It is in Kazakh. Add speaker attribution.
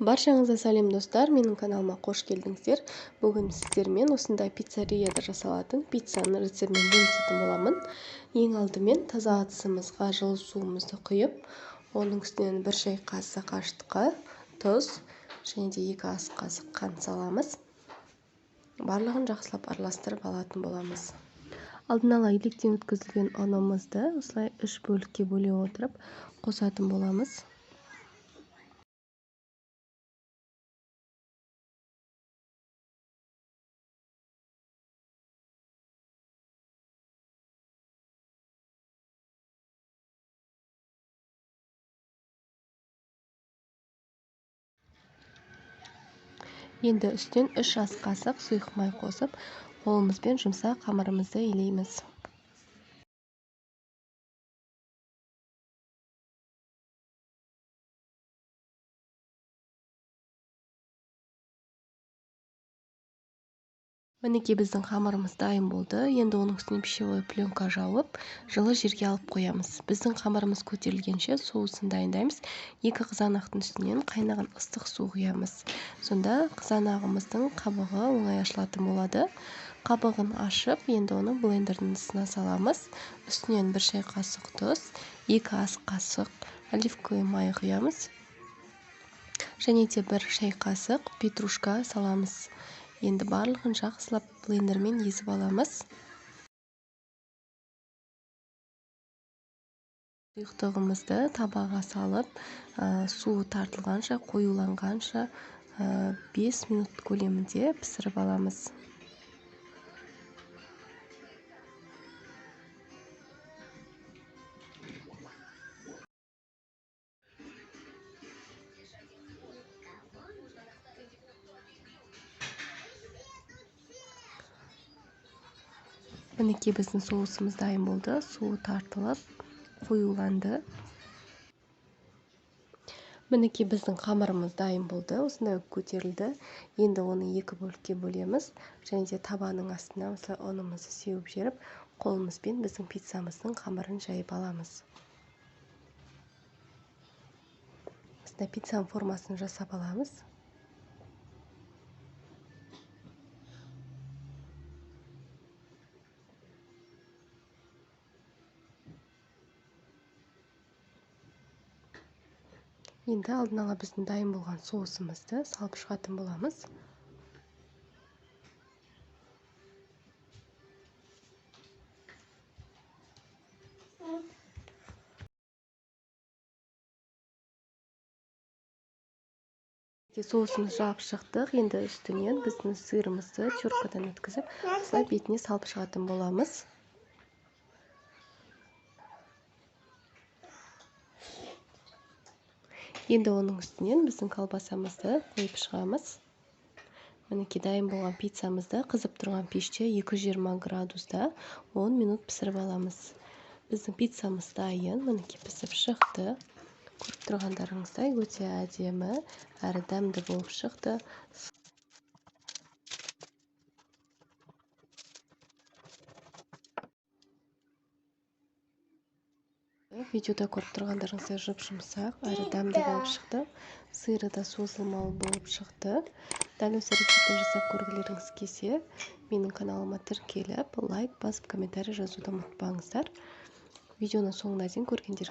Speaker 1: Баршаңызға сәлем достар, менің каналыма қош келдіңіздер. Бүгін сіздермен осындай пиццерияда жасалатын пиццаның рецептімен бөлісетін боламын. Ең алдымен таза ыдысымызға жылы суымызды құйып, оның үстінен 1 шай қасық ашытқы, тұз және де 2 ас қасық қант саламыз. Барлығын жақсылап араластырып алатын боламыз. Алдын ала електен өткізілген ұнымызды осылай 3 бөлікке бөле отырып қосатын боламыз. Енді үстінен 3 ас қасық сұйық май қосып, қолымызбен жұмсақ қамырымызды илейміз. Мінекей біздің қамырымыз дайын болды. Енді оның үстіне пищевой пленка жауып, жылы жерге алып қоямыз. Біздің қамырымыз көтерілгенше соусын дайындаймыз. 2 қызанақтың үстінен қайнаған ыстық су құямыз. Сонда қызанағымыздың қабығы оңай ашылатын болады. Қабығын ашып, енді оны блендердің ыдысына саламыз. Үстінен 1 шай қасық тұз, 2 ас қасық оливковый май құямыз. Және де 1 шай қасық петрушка саламыз. Енді барлығын жақсылап блендермен езіп аламыз. Сұйықтығымызды табаға салып, суы тартылғанша, қоюланғанша 5 минут көлемінде пісіріп аламыз. Мінекей біздің соусымыз дайын болды. Суы тартылып, қоюланды. Мінекей біздің қамырымыз дайын болды. Осындай көтерілді. Енді оны 2 бөлікке бөлеміз. Және де табаның астына осылай ұнымызды сеуіп жіберіп, қолымызбен біздің пиццамыздың қамырын жайып аламыз. Осындай пиццаның формасын жасап аламыз. Енді алдын ала біздің дайын болған соусымызды салып шығатын боламыз. Соусымызды жағып шықтық. Енді үстінен біздің сырымызды теркадан өткізіп, осылай бетіне салып шығатын боламыз. Енді оның үстінен біздің колбасамызды қойып шығамыз. Мінекей дайын болған пиццамызды қызып тұрған пеште 220 градуста 10 минут пісіріп аламыз. Біздің пиццамыз дайын, мінекей пісіп шықты. Көріп тұрғандарыңыздай өте әдемі, әрі дәмді болып шықты. Видеода көріп тұрғандарыңыздай жұп-жұмсақ, әрі дәмді болып шықты. Сыры да созылмалы болып шықты. Дәл осы рецептті жасап көргілеріңіз келсе, менің каналыма тіркеліп, лайк басып, комментарий жазуды ұмытпаңыздар. Видеоның соңына дейін көргендер